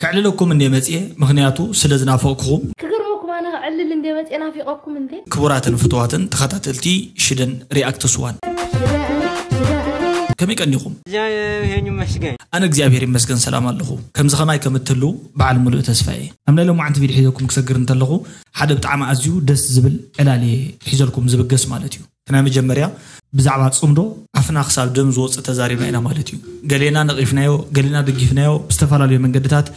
ዕልለኩም እንደ መጽኤ፣ ምኽንያቱ ስለ ዝናፈቕኩኹም። ክገርመኩም ኣነ ክዕልል እንደ መጽኤ ናፊቐኩም እንዴ። ክቡራትን ፍቱዋትን ተኸታተልቲ ሽደን ሪኣክትስ ዋን፣ ከመይ ቀኒኹም? ሄኙ መስገን ኣነ እግዚኣብሔር ይመስገን ሰላም ኣለኹ። ከምዚ ኸማይ ከም እትህሉ በዓል ሙሉእ ተስፋ እየ። ኣብ ናይ ሎማዓንቲ ቪድዮ ሒዘኩም ክሰግር እንተለኹ፣ ሓደ ብጣዕሚ ኣዝዩ ደስ ዝብል ዕላል እየ ሒዘልኩም ዝብገስ ማለት እዩ። እቲ ናይ መጀመርያ፣ ብዛዕባ ጽምዶ ኣፍና ክሳብ ደም ዝወጽእ ተዛሪብና ኢና ማለት እዩ። ገሌና ነቒፍናዮ፣ ገሌና ደጊፍናዮ፣ ብዝተፈላለዩ መንገድታት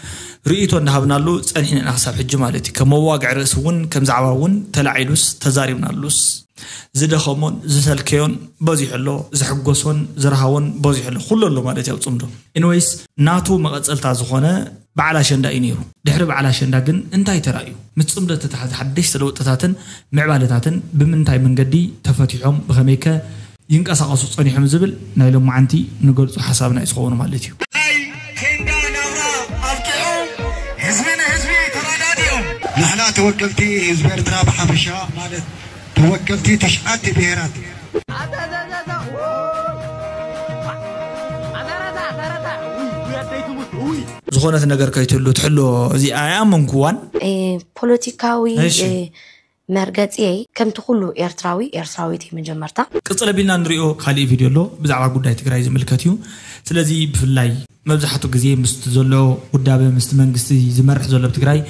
ርእይቶ እንዳሃብናሉ ጸኒሕና ኢና ክሳብ ሕጂ ማለት እዩ። ከም መዋግዒ ርእሲ እውን ከም ዛዕባ እውን ተላዒሉስ ተዛሪብናሉስ፣ ዝደኸሞን ዝሰልከዮን በዚሑ ኣሎ፣ ዘሕጎሶን ዝረሃቦን በዚሑ ኣሎ፣ ኩሉ ኣሎ ማለት እዩ ኣብ ጽምዶ። ኢንወይስ፣ ናቱ መቐጸልታ ዝኾነ በዓል ኣሸንዳ እዩ ነይሩ። ድሕሪ በዓል ኣሸንዳ ግን እንታይ ተራእዩ? ምስ ጽምዶ እተተሓዘ ሓደሽቲ ለውጥታትን ምዕባለታትን ብምንታይ መንገዲ ተፈቲሖም፣ ብኸመይከ ይንቀሳቐሱ ጸኒሖም ዝብል ናይ ሎማዓንቲ ንገልጾ ሓሳብና እዩ ዝኸውን ማለት እዩ። ናይ ቴንዳ ናብራ ኣብቂዑ ህዝቢ ንህዝቢ ተረዳዲኦም። ንሕና ተወከልቲ ህዝቢ ኤርትራ ብሓፈሻ ማለት ተወከልቲ ትሽዓተ ብሄራት ዝኾነት ነገር ከይትህሉ ትሕሎ እዚኣ ኣይኣመንኩዋን። ፖለቲካዊ እሺ። መርገፂየይ ከምቲ ኩሉ ኤርትራዊ ኤርትራዊት እየ መጀመርታ። ቅፅል ኣቢልና ንሪኦ ካሊእ ቪድዮ ኣሎ ብዛዕባ ጉዳይ ትግራይ ዝምልከት እዩ። ስለዚ ብፍላይ መብዛሕትኡ ግዜ ምስቲ ዘሎ ውዳበ ምስቲ መንግስቲ ዝመርሕ ዘሎ ኣብ ትግራይ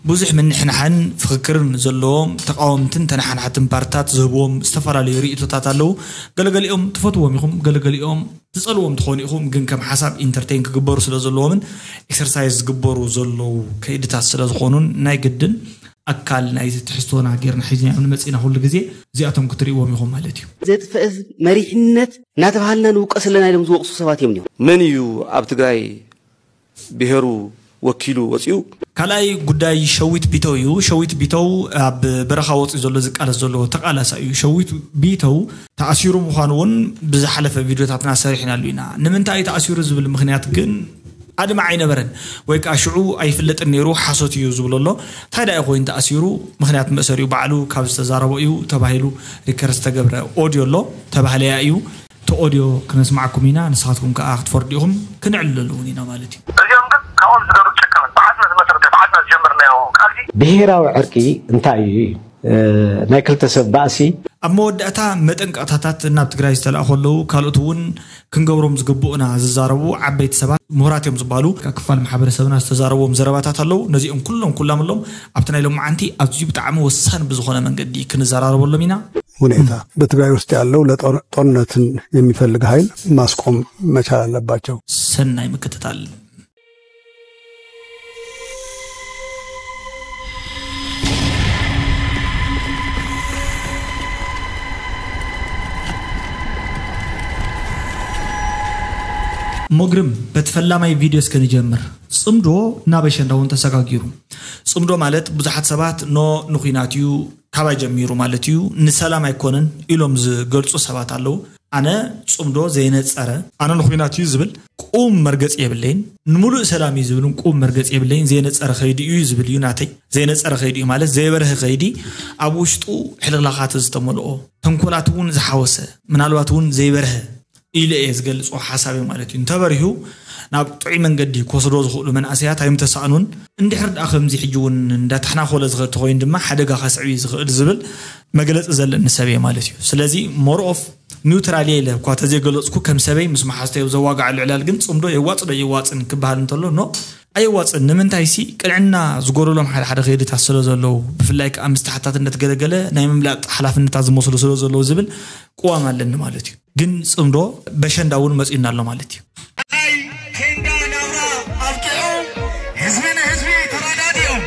ብዙሕ ምንሕንሓን ፍክክርን ዘለዎም ተቃወምትን ተነሓናሕትን ፓርትታት ዝህብዎም ዝተፈላለዩ ርእይቶታት ኣለዉ። ገለገሊኦም ትፈትዎም ኢኹም፣ ገለገሊኦም ትጸልዎም ትኾኑ ኢኹም። ግን ከም ሓሳብ ኢንተርቴን ክግበሩ ስለ ዘለዎምን ኤክሰርሳይዝ ዝግበሩ ዘለዉ ከይድታት ስለ ዝኾኑን ናይ ግድን ኣካል ናይዚ ትሕዝቶና ጌርና ሒዝናዮም ንመጺእና ኩሉ ግዜ እዚኣቶም ክትርእይዎም ኢኹም ማለት እዩ። ዘጥፍእ ህዝብ መሪሕነት እናተባሃልና ንውቀስ ኣለና ኢሎም ዝወቕሱ ሰባት እዮም እኒኦም። መን እዩ ኣብ ትግራይ ብሄሩ ወኪሉ ወፂኡ? ካልኣይ ጉዳይ ሸዊት ቢተው እዩ። ሸዊት ቢተው ኣብ በረኻ ወፂኡ ዘሎ ዝቃለስ ዘሎ ተቃላሳይ እዩ። ሸዊት ቢተው ተኣሲሩ ምዃኑ እውን ብዝሓለፈ ቪድዮታትና ሰሪሕናሉ ኢና። ንምንታይ እዩ ተኣሲሩ ዝብል ምኽንያት ግን ኣድማዕ ኣይነበረን ወይ ከዓ ሽዑ ኣይፍለጥን ነይሩ ሓሶት እዩ ዝብሎ ኣሎ። እንታይ ደኣ ኮይኑ ተኣሲሩ? ምኽንያት መእሰሪኡ ባዕሉ ካብ ዝተዛረቦ እዩ ተባሂሉ ሪከርድ ዝተገብረ ኦድዮ ኣሎ። ተባህለያ እዩ። እቲ ኦድዮ ክነስማዓኩም ኢና፣ ንስኻትኩም ከዓ ክትፈርዱ ኢኹም። ክነዕልለሉ እውን ኢና ማለት እዩ። እዚኦም ግን ካብኦም ዝገርም ጨከምን ብሓትና ዝመሰረተ ብሓትና ዝጀመርናዮ ቃልሲ ብሄራዊ ዕርቂ እንታይ እዩ እዩ ናይ ክልተ ሰብ ባእሲ ኣብ መወዳእታ መጠንቀቕታታት ናብ ትግራይ ዝተላእኹ ኣለዉ። ካልኦት እውን ክንገብሮም ዝግብኡና ዝዛረቡ ዓበይቲ ሰባት ምሁራት እዮም ዝበሃሉ ካብ ክፋል ማሕበረሰብና ዝተዛረብዎም ዘረባታት ኣለዉ። ነዚኦም ኩሎም ኩላምሎም ኣብቲ ናይ ሎማዓንቲ ኣዝዩ ብጣዕሚ ወሳኒ ብዝኾነ መንገዲ ክንዘራረበሎም ኢና። ሁኔታ በትግራይ ውስጥ ያለው ለጦርነትን የሚፈልግ ኃይል ማስቆም መቻል አለባቸው። ሰናይ ምክትታል። ሞግርም በቲ ፈላማይ ቪድዮ እስከ ንጀምር። ጽምዶ ናብ ኣሸንዳ እውን ተሰጋጊሩ። ጽምዶ ማለት ብዙሓት ሰባት ኖ ንኹናት እዩ ካባይ ጀሚሩ ማለት እዩ ንሰላም ኣይኮነን ኢሎም ዝገልጹ ሰባት ኣለዉ። ኣነ ጽምዶ ዘይነጸረ ኣነ ንኹናት እዩ ዝብል ቁም መርገጽ የብለይን። ንምሉእ ሰላም እዩ ዝብል ቁም መርገጽ የብለይን። ዘይነጸረ ከይዲ እዩ ዝብል እዩ ናተይ። ዘይነጸረ ከይዲ እዩ ማለት ዘይበርሀ ከይዲ ኣብ ውሽጡ ሕልኽላኻት ዝተመልኦ ተንኮላት እውን ዝሓወሰ ምናልባት እውን ዘይበርሀ ኢለ እየ ዝገልጾ ሓሳብ እዩ ማለት እዩ። እንተበሪሁ ናብ ጥዑይ መንገዲ ክወስዶ ዝኽእሉ መናእሰያት ኣይምተሳእኑን። እንድሕር ደኣ ከምዚ ሕጂ እውን እንዳተሕናኾለ ዝኸ- ተኾይኑ ድማ ሓደጋ ከስዕብ እዩ ዝኽእል ዝብል መግለፂ ዘለኒ ሰብ እየ ማለት እዩ። ስለዚ ሞር ኦፍ ኒውትራል እየ ኢለ እኳ ተዘይገለፅኩ ከም ሰበይ ምስ መሓዝተይ ኣብ ዘዋግዓሉ ዕላል ግን ፅምዶ የዋፅእ ዶ የዋፅን ክበሃል እንተሎ ኖ ኣየዋፅን። ንምንታይ ሲ ቅንዕና ዝጎደሎም ሓደ ሓደ ከይድታት ስለ ዘለዉ ብፍላይ ከዓ ምስ ተሓታትነት ገለገለ ናይ ምምላጥ ሓላፍነታት ዝመስሉ ስለ ዘለዉ ዝብል ቅዋም ኣለኒ ማለት እዩ። ግን ጽምዶ በሸንዳ እውን መጺኡና ኣሎ ማለት እዩ። ናይ ቴንዳ ናብራ ኣብቂዑ ህዝቢ ንህዝቢ ተረዳዲኦም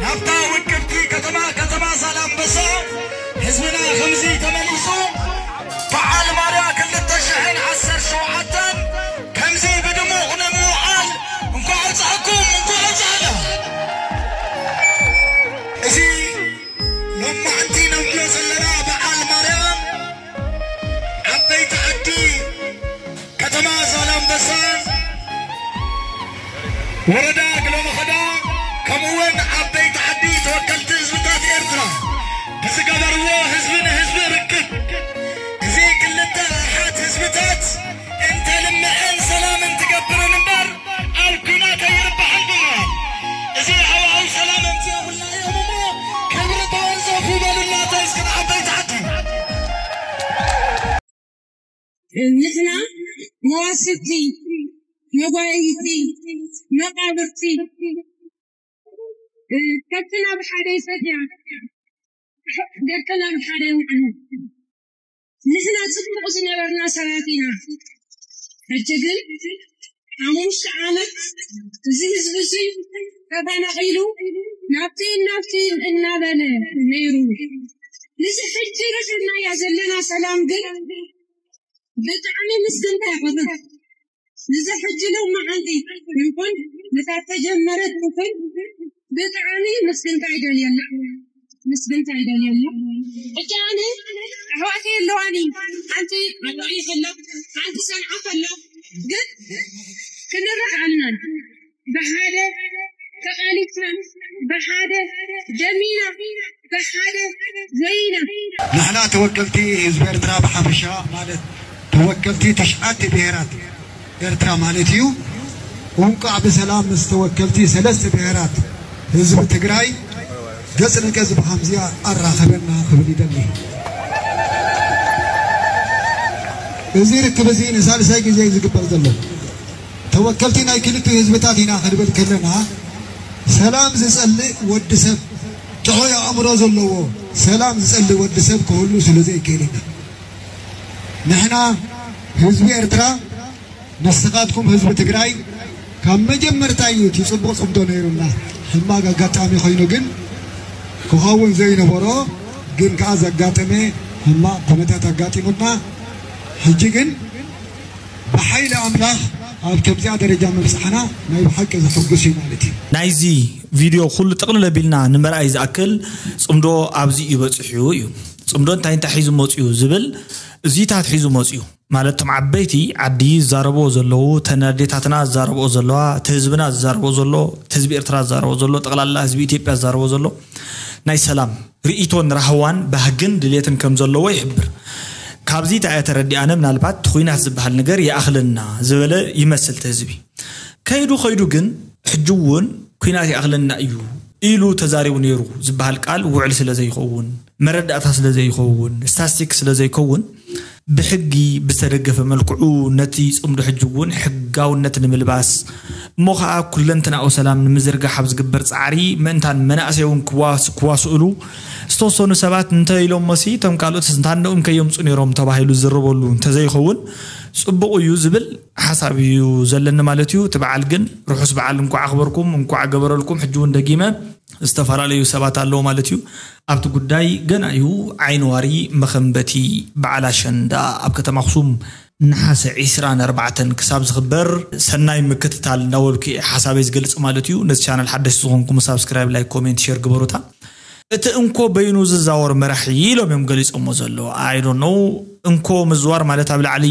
ናብታ ውቅብቲ ከተማ ከተማ ዛላምበሳ ህዝብና ከምዚ ተመሊሱ በዓል ማርያ ክልተ ሽሕን ዓሰርተ ሸውዓተን ከምዚ ብድሙቕ ንምውዓል እንኳዕ ኣብፀሐኩም እንኳዕ ኣብፀሐና። እዚ ሎማዕንቲ ነብሎ ዘለና በዓል ማርያም ዓበይቲ ዓዲ ከተማ ዛላምበሳ ወረዳ ግሎመኸዳ ከምኡውን ዓበይቲ ዓዲ ተወከልቲ ህዝብታት ኤርትራ ብዝገበርዎ ህዝቢ ንህዝቢ ርክብ እዚ ክልተ ኣሓት ህዝብታት እንተልምዕን ሰላምን ትገብርን እምበር ኣብ ኲናት ኣይርብሓን ድማ። ንሕና መዋስብቲ፣ መጓየይቲ፣ መቓብርቲ፣ ከብትና ብሓደ ይሰትያ፣ ደቅና ብሓደ ይውዕሉ። ንሕና ጽቡቕ ዝነበርና ሰባት ኢና። ሕጂ ግን ሓሙሽተ ዓመት እዚ ህዝቢ እዚ ተፈናቒሉ ናብቲ ናብቲ እናበለ ነይሩ። ንዚ ሕጂ ረኺብናያ ዘለና ሰላም ግን ብጣዕሚ ምስግንታ የቕርብ። ንዚ ሕጂ ሎማዓንቲ ይኹን ነታ ተጀመረት ይኹን ብጣዕሚ ምስግንታ ይደልየላ፣ ምስግንታ ይደልየላ። ሕጂ ኣነ ኣሕዋተይ ኣለዋኒ፣ ሓንቲ ኣጣሪፍ ኣሎ፣ ሓንቲ ሰንዓፍ ኣሎ፣ ግን ክንረዳእ ኣለና። ብሓደ ተቓሊስና፣ ብሓደ ደሚና፣ ብሓደ ዘይና። ንሕና ተወከልቲ ህዝቢ ኤርትራ ብሓፈሻ ማለት ተወከልቲ ትሽዓተ ብሄራት ኤርትራ ማለት እዩ። እንቋዕ ብሰላም ምስ ተወከልቲ ሰለስተ ብሄራት ህዝቢ ትግራይ ገጽ ንገጽ ብኸምዚኣ ኣራኸበና ክብል ይደሊ። እዚ ርክብ እዚ ንሳልሳይ ግዜ እዩ ዝግበር ዘሎ። ተወከልቲ ናይ ክልቲኡ ህዝብታት ኢና ክንብል ከለና ሰላም ዝጸልእ ወዲ ሰብ፣ ጥዑይ ኣእምሮ ዘለዎ ሰላም ዝጸልእ ወዲ ሰብ ክህሉ ስለ ዘይክእል ኢና። ንሕና ህዝቢ ኤርትራ ንስኻትኩም ህዝቢ ትግራይ ካብ መጀመርታ እዩ እቲ ጽቡቕ ጽምዶ ነይሩና። ሕማቕ ኣጋጣሚ ኮይኑ ግን ክኸውን ዘይነበሮ ግን ከኣ ዘጋጠመ ሕማቕ ኩነታት ኣጋጢሙና። ሕጂ ግን ብሓይሊ ኣምላኽ ኣብ ከምዚኣ ደረጃ ምብጻሕና ናይ ብሓቂ ዘሐጉስ እዩ ማለት እዩ። ናይዚ ቪድዮ ኩሉ ጥቕልል ኣቢልና ንምርኣይ ዝኣክል ጽምዶ ኣብዚ እዩ በጺሑ እዩ። ጽምዶ እንታይ እንታይ ሒዙ መጽኡ ዝብል እዚታት ሒዙ መጽኡ። ማለት እቶም ዓበይቲ ዓዲ ዝዛረብዎ ዘለዉ፣ እተን ኣዴታትና ዝዛረብኦ ዘለዋ፣ እቲ ህዝብና ዝዛረቦ ዘሎ፣ እቲ ህዝቢ ኤርትራ ዝዛረቦ ዘሎ፣ ጠቕላላ ህዝቢ ኢትዮጵያ ዝዛረቦ ዘሎ ናይ ሰላም ርእይቶን ራህዋን ባህግን ድሌትን ከም ዘለዎ ይሕብር። ካብዚ እንታይ እየ ተረዲኣነ፣ ምናልባት እቲ ኹናት ዝበሃል ነገር ይኣኽለና ዝበለ ይመስል እቲ ህዝቢ። ከይዱ ከይዱ ግን ሕጂ እውን ኲናት ይኣኽለና እዩ ኢሉ ተዛሪቡ ነይሩ ዝበሃል ቃል ውዕል ስለ ዘይኸውን፣ መረዳእታ ስለ ዘይኸውን፣ ስታስቲክ ስለ ዘይከውን፣ ብሕጊ ብዝተደገፈ መልክዑ ነቲ ጽምዶ ሕጂ እውን ሕጋውነት ንምልባስ እሞ ኸኣ ኩለንትናኡ ሰላም ንምዝርጋሕ ኣብ ዝግበር ጻዕሪ ምእንታን መናእሰይ እውን ክዋስ- ክዋስእሉ ዝተወሰኑ ሰባት እንተ ኢሎሞሲ እቶም ካልኦት ስንታንደኦም ከየምጹ ነይሮም ተባሂሉ ዝዝረበሉ እንተዘይኸውን ጽቡቕ እዩ ዝብል ሓሳብ እዩ ዘለኒ ማለት እዩ። እቲ በዓል ግን ርሑስ በዓል እንኳዕ ኣኽበርኩም፣ እንኳዕ ገበረልኩም። ሕጂ እውን ደጊመ ዝተፈላለዩ ሰባት ኣለዉ ማለት እዩ። ኣብቲ ጉዳይ ገና እዩ ዓይኒ ዋሪ መኸንበቲ በዓል ኣሸንዳ ኣብ ከተማ ኣኽሱም ነሓሰ ዒስራን ኣርባዕተን ክሳብ ዝኽበር ሰናይ ምክትታል እናበልኩ እየ ሓሳበይ ዝገልጽ ማለት እዩ። ነዚ ቻነል ሓደሽቲ ዝኾንኩም ሳብስክራይብ፣ ላይክ፣ ኮሜንት፣ ሼር ግበሩታ። እቲ እንኮ በይኑ ዝዛወር መራሒ ኢሎም እዮም ገሊጾሞ ዘለዉ። I don't know። እንኮ ምዝዋር ማለት ኣብ ላዕሊ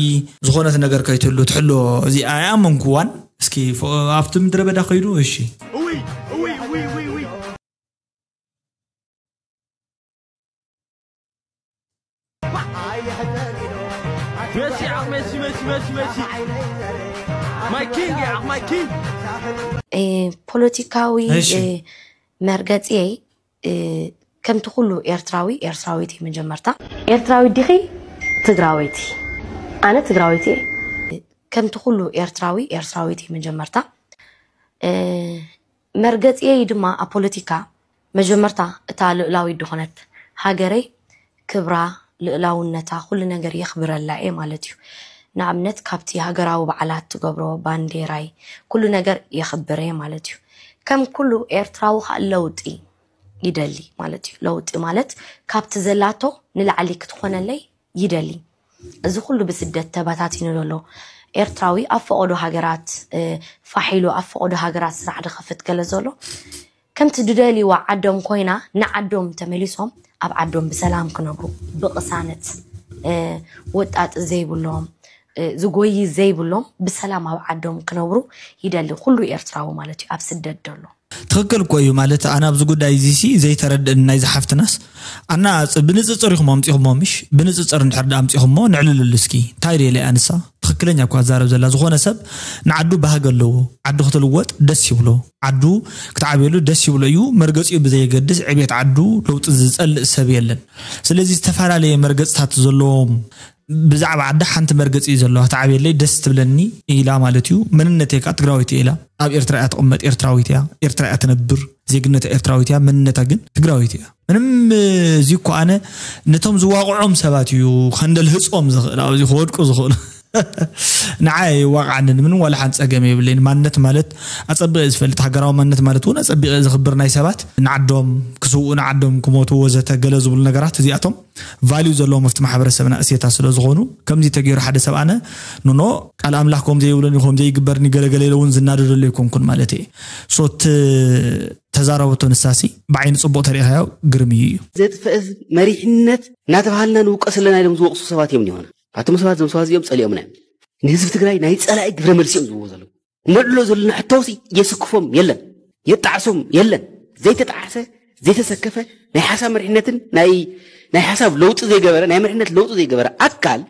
ዝኾነት ነገር ከይትህሉ ትሕሎ እዚኣ ኣይኣመንኩዋን። እስኪ ፎ- ኣብቲ ምድረ በዳ ከይዱ እሺ Oui, oui, oui, oui, oui. Messi, ah, Messi, Messi, Messi, Messi. My king, ah, my king. ፖለቲካዊ መርገፂየይ ከምቲ ኩሉ ኤርትራዊ ኤርትራዊት እየ መጀመርታ። ኤርትራዊት ዲኺ? ትግራወይቲ። ኣነ ትግራወይቲ እየ። ከምቲ ኩሉ ኤርትራዊ ኤርትራዊት እየ መጀመርታ። መርገፂየይ ድማ ኣብ ፖለቲካ መጀመርታ እታ ልኡላዊት ድኾነት ሃገረይ ክብራ፣ ልኡላውነታ፣ ኩሉ ነገር የኽብረላ እየ ማለት እዩ። ንኣብነት ካብቲ ሃገራዊ በዓላት ትገብሮ፣ ባንዴራይ፣ ኩሉ ነገር የኽብር እየ ማለት እዩ። ከም ኩሉ ኤርትራዊ ከዓ ለውጢ ይደሊ ማለት እዩ። ለውጢ ማለት ካብቲ ዘላቶ ንላዕሊ ክትኾነለይ ይደሊ። እዚ ኩሉ ብስደት ተበታቲኑ ዘሎ ኤርትራዊ ኣብ ፈቐዶ ሃገራት ፋሕ ኢሉ ኣብ ፈቐዶ ሃገራት ስራሕ ድኸፍት ገለ ዘሎ ከምቲ ድደልይዋ ዓዶም ኮይና ንዓዶም ተመሊሶም ኣብ ዓዶም ብሰላም ክነብሩ ብቕሳነት ወጣጢ ዘይብሎም ዝጎይ ዘይብሎም ብሰላም ኣብ ዓዶም ክነብሩ ይደሊ ኩሉ ኤርትራዊ ማለት እዩ ኣብ ስደት ደሎ። ትኽክል እኮ እዩ ማለት ኣነ ኣብዚ ጉዳይ እዚሲ ዘይተረድእኒ ናይዚ ሓፍትናስ ኣና ብንፅፅር ኢኹም ኣምፂኹሞ ምሽ ብንፅፅር እንድሕር ዳ ኣምፂኹሞ ንዕልልሉ እስኪ እንታይ ደለ ኣንሳ ትኽክለኛ እኳ ዛረብ ዘላ ዝኾነ ሰብ ንዓዱ ባህጊ ኣለዎ ዓዱ ክትልወጥ ደስ ይብሎ ዓዱ ክትዓብየሉ ደስ ይብሎ እዩ መርገፂኡ ብዘየገድስ ዕቤት ዓዱ ለውጢ ዝፀልእ ሰብ የለን ስለዚ ዝተፈላለየ መርገፅታት ዘለዎም ብዛዕባ ዓዳ ሓንቲ መርገፂ እዩ ዘለዋ፣ ትዓብየለይ ደስ ትብለኒ ኢላ ማለት እዩ። መንነተይ ከዓ ትግራዊት እያ ኢላ። ኣብ ኤርትራ እያ ትቕመጥ፣ ኤርትራዊት እያ፣ ኤርትራ እያ ትነብር፣ ዜግነታ ኤርትራዊት እያ፣ መንነታ ግን ትግራዊት እያ። ምንም እዚ እኮ ኣነ ነቶም ዝዋቕዖም ሰባት እዩ ከንደልህፆም ዝኽእል፣ ኣብዚ ክወድቁ ዝኽእሉ። ንዓይ ይዋቕዓንን ምንም ዋላ ሓንቲ ፀገም የብለይን። ማንነት ማለት ኣፀቢቐ ዝፈልጥ፣ ሃገራዊ ማንነት ማለት እውን ኣፀቢቐ ዝኽብር፣ ናይ ሰባት ንዓዶም ክስውኡ፣ ንዓዶም ክሞቱ ወዘተ ገለ ዝብሉ ነገራት እዚኣቶም ቫልዩ ዘለዎም ኣብቲ ማሕበረሰብና እሴታት ስለ ዝኾኑ፣ ከምዚ ተገይሩ ሓደ ሰብ ኣነ ኖኖ ቃል ኣምላኽ ከም ዘይብለኒ ከም ዘይግበርኒ ገለገለ ኢለ እውን ዝናደደሉ ኣይኮንኩን ማለት እየ። ሶ እቲ ተዛረበቶ ንሳሲ ብዓይኒ ፅቡቕ ተሪኢኻዮ ግርም እዩ እዩ። ዘጥፍእ ህዝብ መሪሕነት እናተባሃልና ንውቀስ ኣለና ኢሎም ዝወቅሱ ሰባት እዮም እኒሆና። ኣቶም ሰባት፣ እዞም ሰባት እዚኦም ጸሊኦምና እዮም። ንህዝቢ ትግራይ ናይ ጸላኢ ግብረ መልሲ እዮም ዝህብዎ ዘለዉ። ነዕሎ ዘለና ሕቶሲ የስክፎም የለን፣ የጣዕሶም የለን። ዘይተጣዓሰ፣ ዘይተሰከፈ፣ ናይ ሓሳብ መሪሕነትን ናይ ናይ ሓሳብ ለውጢ ዘይገበረ፣ ናይ መሪሕነት ለውጢ ዘይገበረ ኣካል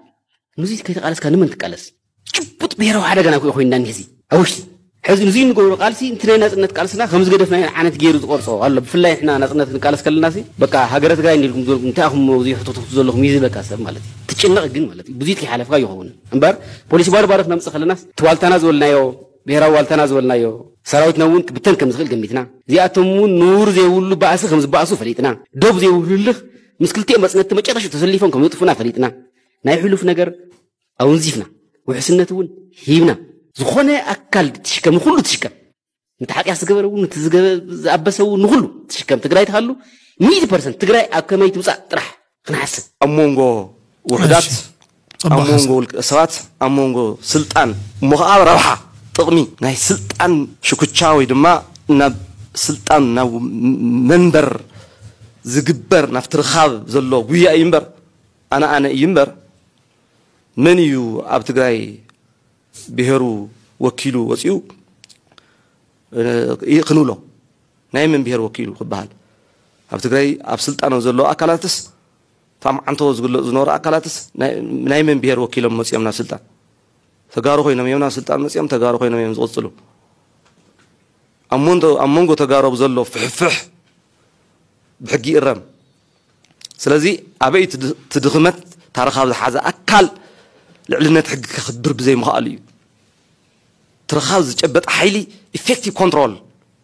ንዚ ከይተቃለስካ ንመን ትቃለስ? ጭቡጥ ብሔራዊ ሓደጋ ናብ ኮይና እኒህዚ ኣብ ውሽጢ ሕዚ ንዚ ንገብሮ ቃልሲ፣ እንት ናይ ናጽነት ቃልስና ከም ዝገደፍና ዓይነት ገይሩ ዝቆርጾ ኣሎ። ብፍላይ ንሕና ናጽነት ንቃለስ ከለና ሲ በቃ ሃገረ ትግራይ እንዲልኩም ዝበልኩም እንታይ ኣኹም እዚ ሕቶትኩ ዘለኹም እዩ ዝብለካ ሰብ ማለት እዩ። ትጭነቕ ግን ማለት እዩ ብዙ ከይሓለፍካ ይኸውን እምበር፣ ፖሊሲ ባዶ ባዶ ክነምጽእ ከለናስ እቲ ዋልታና ዝበልናዮ፣ ብሔራዊ ዋልታና ዝበልናዮ፣ ሰራዊትና እውን ክብተን ከም ዝኽእል ገሚትና፣ እዚኣቶም እውን ንውር ዘይብሉ ባእሲ ከም ዝበኣሱ ፈሊጥና፣ ዶብ ዘይብሉ ህልኽ ምስ ክልቲኦም መጽነትቲ መጨረሻ ተሰሊፎም ከም ዘጥፉና ፈሊጥና፣ ናይ ሕሉፍ ነገር ኣውንዚፍና፣ ውሕስነት እውን ሂብና፣ ዝኾነ ኣካል ትሽከም፣ ንኹሉ ትሽከም፣ ነቲ ሓጢኣት ዝገበረ እውን፣ ነቲ ዝገበ-፣ ዝኣበሰ እውን፣ ንኹሉ ትሽከም። ትግራይ ትሃሉ ሚእቲ ፐርሰንት ትግራይ ኣብ ከመይ ትውፃእ ጥራሕ ክንሓስብ። ኣብ መንጎ ውሕዳት፣ እሺ። ጽቡቕ ኣብ መንጎ ሓሳብ። ውልቀ ሰባት፣ ኣብ መንጎ ስልጣን እሞ ከዓ ረብሓ፣ ጥቕሚ፣ ናይ ስልጣን ሽኩቻ ወይ ድማ ናብ ስልጣን፣ ናብ መንበር ዝግበር፣ ናብቲ ርኻብ ዘሎ ጉያ እዩ እምበር፣ ኣነ ኣነ እዩ እምበር፣ መን እዩ ኣብ ትግራይ ብሄሩ ወኪሉ ወፂኡ፣ እ፣ ክንብሎ? ናይ መን ብሄር ወኪሉ ክበሃል? ኣብ ትግራይ ኣብ ስልጣን ዘለዉ ኣካላትስ፣ ታምዓንቶ ዝግለፁ ዝነበሩ ኣካላትስ ናይ፣ ናይ መን ብሄር ወኪሎም መፂኦም ናብ ስልጣን? ተጋሩ ኮይኖም እዮም ናብ ስልጣን መፂኦም፣ ተጋሩ ኮይኖም እዮም ዝቕፅሉ። ኣብ መንጎ፣ ኣብ መንጎ ተጋሩ ዘሎ ፍሕፍሕ ብሕጊ ይእረም። ስለዚ ኣበይ እቲ ድ-፣ እቲ ድኽመት፣ ታሪኻብ ዝሓዘ ኣካል ልዕልነት ሕጊ ከኽብር ብዘይምኽኣሉ እዩ። ትርኻብ ዝጨበጠ ሓይሊ ኢፌክቲቭ ኮንትሮል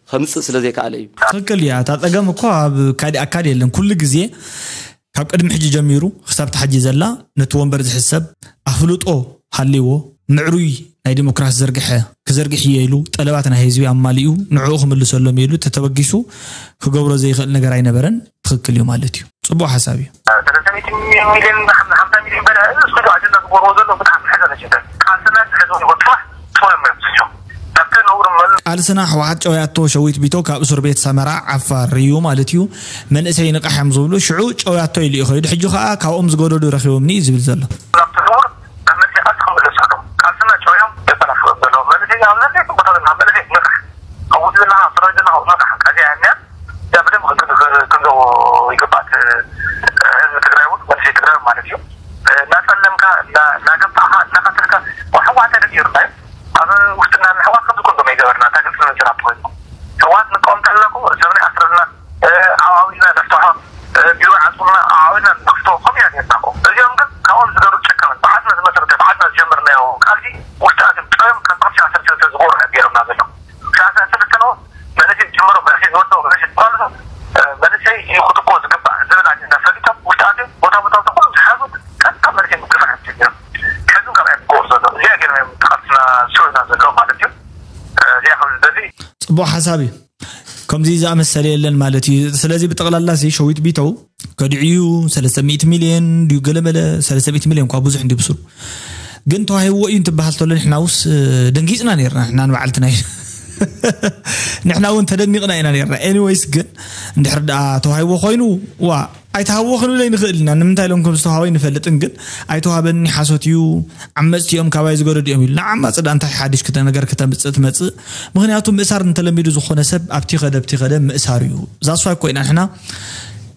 ከምፅእ ስለ ዘይከኣለ እዩ። ትኽክል እያ። እታ ፀገም እኮ ኣብ ካሊእ ኣካል የለን። ኩሉ ግዜ ካብ ቅድሚ ሕጂ ጀሚሩ ክሳብ ትሓጂ ዘላ ነቲ ወንበር ዝሕሰብ ኣፍልጦ ሃልይዎ፣ ምዕሩይ ናይ ዲሞክራሲ ዘርግሐ ክዘርግሕ እየ ኢሉ፣ ጠለባት ናይ ህዝቢ ኣማሊኡ፣ ንዕኡ ክምልሰሎም ኢሉ ተተበጊሱ ክገብሮ ዘይኽእል ነገር ኣይነበረን። ትኽክል እዩ ማለት እዩ። ፅቡቕ ሓሳብ እዩ። ሰለስተ ሚእቲ ሚልዮን፣ ሓምሳ ሚልዮን በላ፣ እዚ ስቱዲዮ ኣጀንዳ ዝገብርዎ ዘለዉ ብጣዕሚ ሕዘ ነጀተ። ቃልስና ዝሕዝዎ ይጎጥፋ፣ ቶሎም እዮም ዝስቸው። ናብቲ ነውሪ መል- ቃልስና ህወሓት ጨውያቶ ሸዊት ቢቶ ካብ እስር ቤት ሰመራ ዓፋር እዩ ማለት እዩ። መንእሰይ ንቃሕ እዮም ዝብሉ፣ ሽዑ ጨውያቶ ኢሉ እዩ ከይዱ። ሕጂ ከዓ ካብኦም ዝገደዱ ረኺቦምኒ እዩ ዝብል ዘሎ። ናብቲ ነውሪ ካብ መንእሰይ ቃልሲ ክምለሱ ኣለዎም። ቃልስና ጨውዮም የበላሽዎም ዘለዉ መንእሰይ ኣብ ዘድለየ ቦታ ዘለና መንእሰይ ንቃሕ። ኣብ ውድብና፣ ኣብ ሰራዊትና፣ ኣብ ንቃሕ። ከዚኣ እያ እዚኣ ብደንብ ክንግ-፣ ክንገቦ ይግባእ። ህዝቢ ትግራይ እውን መንእሰይ ትግራይ ማለት እዩ። እናፀለምካ፣ እና-፣ እናገባእካ፣ እናቐተልካ፣ ኣብ ሕወሓት ተደጊርና እዩ። ኣብ ውሽጥና ንሕወሓት ከምዚ ኮንዶም ኣይገበርና፣ እታ ግልፂ መፂና ትኾይኑ። ሕወሓት ንቃወም ተለና እኮ ሰብ ናይ ኣስረልና፣ ዓዋዊልና ነፍትሖ፣ ቢሮ ዓፁልና፣ ዓዋዊልና ንክፍቶ፣ ከምኡ ኢና ነርና እኮ። እዚኦም ግን ካብኦም ዝገሩ ጨካምን፣ ብዓድና ዝመሰረተ፣ ብዓድና ዝጀመርናዮ ቃልሲ ውሽጢ ኣትዮም ጨዮም፣ ካብ ታሕቲ ዓሰርተ ክልተ ዝገብሩ እዮም ገይሮምና ዘለዉ። ሰላሳ ሰለስተ ነው። መንእሰይ ዝጅምሮ፣ መንእሰይ ዝወድኦ፣ መንእሰይ ዝቋልሶ፣ እ፣ መንእሰይ እዩ ክትኮ ዝግባእ ዝብል ኣጀንዳ ፈሊጦም፣ ውሽጢ ኣትዮም ቦታ ቦታ ኩሉ ዝሓዙ ቀጥታ መንእሰይ ምግፋዕ እዮም ጀሚሮም። ሕዚ እውን ካብ እዮም ዝገብሩ ዘሎ። እዚኣ ገይሮም እዮም ቃልስና ዝስዕሩና ዘለዉ ማለት እዩ። እ፣ እዚኣ ከም ዝደሊ። ፅቡቕ ሓሳብ እዩ። ከምዚ ዝኣመሰለ የለን ማለት እዩ። ስለዚ ብጠቕላላ እዚ ሸዊት ቢተው ከድዕዩ ሰለስተ ሚእቲ ሚልዮን ድዩ ገለመለ፣ ሰለስተ ሚእቲ ሚልዮን እኳ ብዙሕ እንዲ ብስሩ ግን ተዋሂብዎ እዩ እንትበሃል ተሎ ንሕና ውስ ደንጊፅና ነርና። ንሕና ንባዕልትና ንሕና እውን ተደኒቕና ኢና ነርና። ኤኒወይስ ግን እንድሕር ደኣ ተዋሂብዎ ኮይኑ ዋ ኣይተሃብዎ ክንብል ኣይንኽእል ኢና። ንምንታይ ኢሎም ከም ዝተዋሃቦ ኣይንፈልጥን፣ ግን ኣይተዋህበኒ ሓሶት እዩ፣ ዓመፅቲ እዮም ካባይ ዝገደዱ እዮም ኢሉ ንዓማፅ ደኣ እንታይ ሓድሽ ክተ-፣ ነገር ክተምፅእ ትመፅእ? ምኽንያቱ ምእሳር እንተለሚዱ ዝኾነ ሰብ ኣብቲ ከደ ኣብቲ ከደ ምእሳር እዩ። ዛስዋይ እኮ ኢና ንሕና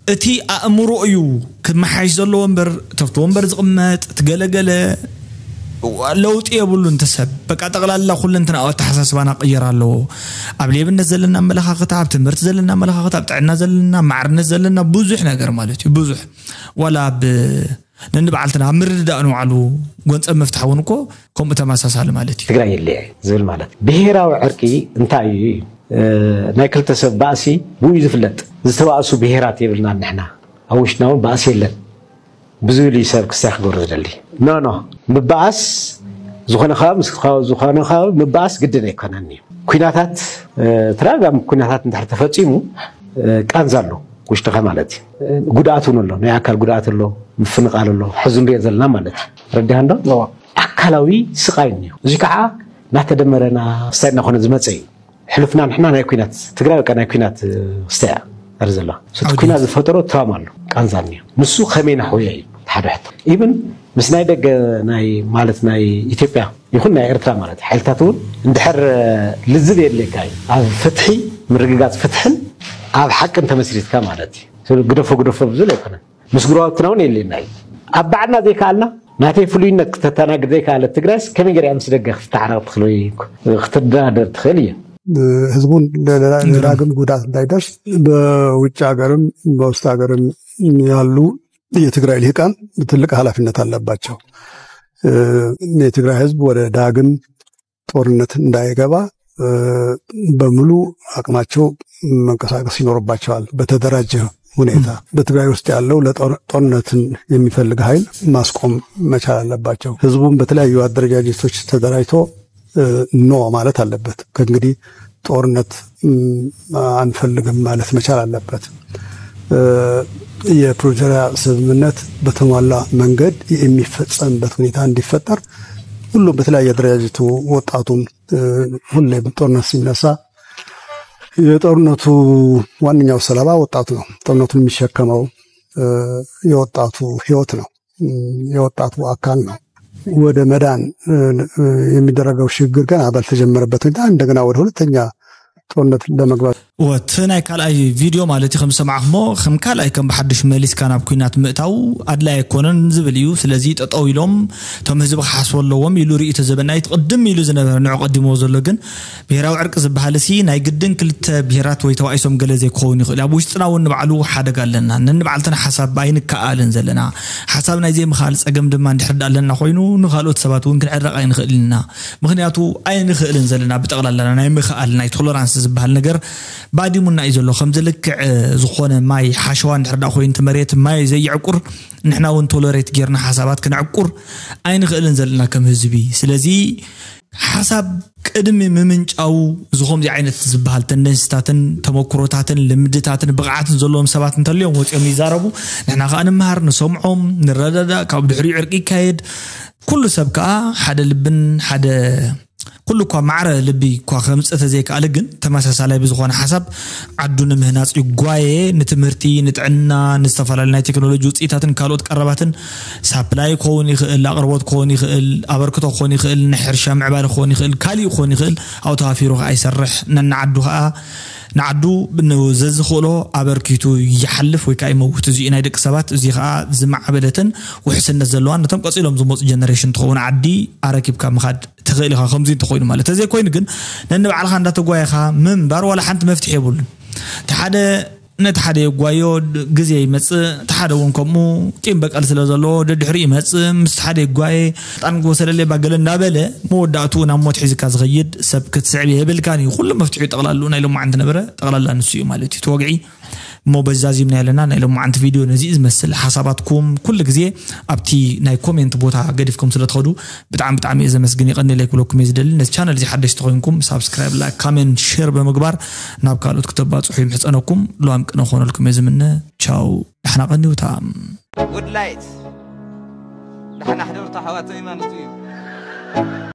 እቲ ኣእምሮ እዩ ክመሓይሽ ዘለዎ እምበር፣ ተፍቲ ወንበር ዝቕመጥ፣ እቲ ገለገለ ለውጢ የብሉን። እቲ ሰብ በቃ ጠቕላላ ኩለንትናዊ ኣተሓሳስባና ክቕየር ኣለዎ። ኣብ ሌብነት ዘለና ኣመለኻኽታ፣ ኣብ ትምህርቲ ዘለና ኣመለኻኽታ፣ ኣብ ጥዕና ዘለና፣ ማዕርነት ዘለና፣ ብዙሕ ነገር ማለት እዩ። ብዙሕ ዋላ ኣብ ነንባዕልትና ኣብ ምርድዳእ ንባዕሉ ጎንፀብ ምፍታሕ እውን እኮ ከምኡ ተመሳሳሊ ማለት እዩ። ትግራይ የለ ዝብል ማለት ብሄራዊ ዕርቂ እንታይ እዩ እዩ? ናይ ክልተ ሰብ ባእሲ ብኡ እዩ ዝፍለጥ። ዝተባእሱ ብሄራት የብልና ንሕና፣ ኣብ ውሽጥና እውን ባእሲ የለን። ብዙ ኢሉ ሰብ ክስታይ ክገብሩ ዝደሊ ኖ ኖ ምባኣስ ዝኾነ ዝኾነ ምባኣስ ግድን ኣይኮነን እዩ። ኩናታት ተደጋጋሚ ኩናታት እንድሕር ተፈፂሙ ቃንዛ ኣሎ ውሽጥኻ ማለት እዩ። ጉድኣት እውን ኣሎ፣ ናይ ኣካል ጉድኣት ኣሎ፣ ምፍንቓል ኣሎ፣ ሕዚ ንሪኦ ዘለና ማለት እዩ። ረዲሃ እንዶ ኣካላዊ ስቓይ እኒኦ። እዚ ከዓ እናተደመረና ክስታይ እናኾነ ዝመፀ እዩ። ሕሉፍና ንሕና ናይ ኩናት ትግራይ በቃ ናይ ኩናት ክስታይ እያ ዘላ። እቲ ኩናት ዝፈጠሮ ትራውማ ኣሎ፣ ቃንዛ እኒኦ። ንሱ ከመይ ናሕውዮ እዩ ሓደ ሕቶ። ኢብን ምስ ናይ ደገ ናይ ማለት ናይ ኢትዮጵያ ይኹን ናይ ኤርትራ ማለት ሓይልታት እውን እንድሕር ልዝብ የድልየካ እዩ ኣብ ፍትሒ ምርግጋፅ ፍትሕን ኣብ ሓቅን ተመስሪትካ ማለት እዩ። ግደፎ ግደፎ ብዙል ኣይኮነን። ምስ ጉረባብትና እውን የድልየና እዩ። ኣብ ባዕልና ዘይከኣልና ናተይ ፍሉይነት ክተተናግድ ዘይከኣለት ትግራይስ ከመይ ገሪያ ምስ ደገ ክትተሓረቕ ትኽእል ወይ ክትደራደር ትኽእል እየ። ህዝቡን ለዳግም ጉዳት እንዳይደርስ በውጭ ሀገርም በውስጥ ሀገርም ያሉ የትግራይ ልሂቃን ትልቅ ኃላፊነት አለባቸው። የትግራይ ህዝብ ወደ ዳግም ጦርነት እንዳይገባ በሙሉ አቅማቸው መንቀሳቀስ ይኖርባቸዋል። በተደራጀ ሁኔታ በትግራይ ውስጥ ያለው ለጦርነትን የሚፈልግ ኃይል ማስቆም መቻል አለባቸው። ህዝቡም በተለያዩ አደረጃጀቶች ተደራጅቶ ኖ ማለት አለበት። ከእንግዲህ ጦርነት አንፈልግም ማለት መቻል አለበት። የፕሪቶሪያ ስምምነት በተሟላ መንገድ የሚፈጸምበት ሁኔታ እንዲፈጠር ሁሉም በተለያየ አደረጃጀቱ ወጣቱም ሁሌም ጦርነት ሲነሳ የጦርነቱ ዋነኛው ሰለባ ወጣቱ ነው። ጦርነቱን የሚሸከመው የወጣቱ ህይወት ነው፣ የወጣቱ አካል ነው። ወደ መዳን የሚደረገው ሽግግር ገና ባልተጀመረበት ሁኔታ እንደገና ወደ ሁለተኛ ጦርነት ለመግባት እቲ ናይ ካልኣይ ቪድዮ ማለት እዩ ከም ዝሰማዕኩሞ ከም ካልኣይ ከም ብሓድሽ መሊስካ ናብ ኩናት ምእታው ኣድላይ ኣይኮነን ዝብል እዩ። ስለዚ ጠጠው ኢሎም እቶም ህዝቢ ክሓስቦ ኣለዎም ኢሉ ርእይቶ ዘበና እዩ። ቅድም ኢሉ ዝነበረ ንዑ ቀዲሞ ዘሎ ግን ብሄራዊ ዕርቂ ዝበሃል ሲ ናይ ግድን ክልተ ብሄራት ወይ ተባኢሶም ገለ ዘይክኸውን ይኽእል። ኣብ ውሽጥና እውን ንባዕሉ ሓደጋ ኣለና። ነንባዕልትና ሓሳብ ኣይንከኣልን ዘለና። ሓሳብ ናይ ዘይምኽኣል ፀገም ድማ እንድሕር ኣለና ኮይኑ ንካልኦት ሰባት እውን ክንዕረቕ ኣይንኽእል ኢና። ምክንያቱ ኣይንኽእልን ዘለና ብጠቕላላና ናይ ምኽኣል ናይ ቶለራንስ ዝበሃል ነገር ባዲሙና እዩ ዘሎ። ከምዚ ልክዕ ዝኾነ ማይ ሓሸዋ እንድሕር ዳ ኮይኑ እቲ መሬት ማይ ዘይዕቁር ንሕና እውን ቶለሬት ጌርና ሓሳባት ክነዕቁር ኣይንኽእልን ዘለና ከም ህዝቢ። ስለዚ ሓሳብ ቅድሚ ምምንጫው እዚ ከምዚ ዓይነት ዝበሃል ተንደንስታትን ተመክሮታትን ልምድታትን ብቕዓትን ዘለዎም ሰባት እንተልዮም ወፂኦም ይዛረቡ። ንሕና ከዓ ንምሃር፣ ንሰምዖም፣ ንረዳዳእ፣ ካብ ድሕሪኡ ዕርቂ ይካየድ። ኩሉ ሰብ ከዓ ሓደ ልብን ሓደ ኩሉ እኳ ማዕረ ልቢ እኳ ከምፅእ ተዘይከኣለ ግን ተመሳሳላይ ብዝኾነ ሓሳብ ዓዱ ንምህናፅ ይጓየ። ንትምህርቲ፣ ንጥዕና፣ ንዝተፈላለዩ ናይ ቴክኖሎጂ ውፅኢታትን ካልኦት ቀረባትን ሳፕላይ ክኸውን ይኽእል፣ ኣቕርቦት ክኸውን ይኽእል፣ ኣበርክቶ ክኸውን ይኽእል፣ ናይ ሕርሻ ምዕባለ ክኸውን ይኽእል፣ ካሊኡ ክኸውን ይኽእል። ኣብኡ ተዋፊሩ ከዓ ይሰርሕ። ነንዓዱ ከዓ ንዓዱ ዘዝኽእሎ ኣበርኪቱ ይሓልፍ ወይ ከዓ ይመውት። እዚኡ ናይ ደቂ ሰባት እዚ ከዓ ዝማዕበለትን ውሕስነት ዘለዋን ነቶም ቀፂሎም ዝመፁ ጀነሬሽን ትኸውን ዓዲ ኣረኪብካ ምኻድ ትኽእል ኢኻ። ከምዚ እንተኮይኑ ማለት ተዘይኮይኑ ግን ነንባዕልኻ እንዳተጓየኻ ምንባር ዋላ ሓንቲ መፍትሒ የብሉን። እቲ ሓደ ነቲ ሓደ የጓዮ፣ ግዜ ይመፅእ። እቲ ሓደ እውን ከምኡ ቂም በቀል ስለ ዘለዎ ደድሕሪ ይመፅእ። ምስ ሓደ ይጓየ ጣን ወሰደለይ ባገለ እንዳበለ መወዳእትኡ ናብ ሞት ሒዝካ ዝኸይድ ሰብ ክትስዕብ የብልካን እዩ። ኩሉ መፍትሒ ጠቕላሉ ናይ ሎማዓንቲ ነበረ ጠቕላላ ንሱ እዩ ማለት እዩ። እቲ ወግዒ እሞ በዚ ዛዚምና ኣለና። ናይ ሎማዓንቲ ቪድዮ ነዚ እዩ ዝመስል። ሓሳባትኩም ኩሉ ግዜ ኣብቲ ናይ ኮሜንት ቦታ ገዲፍኩም ስለ ትኸዱ ብጣዕሚ ብጣዕሚ እየ ዘመስግን። ይቐንለይ ክብለኩም እየ ዝደሊ። ነዚ ቻነል እዚ ሓደሽቲ ኮይንኩም ሳብስክራይብ፣ ላይክ፣ ካሜንት፣ ሼር ብምግባር ናብ ካልኦት ክተባፅሑ ይምሕፀነኩም። ሉዋም ቅነ ክኾነልኩም እየ ዝምነ። ቻው፣ ዳሕና ቀንዩታ። ጉድ ላይት ዳሕና ሕደርቱ ኣሕዋተይ ማለት እዩ።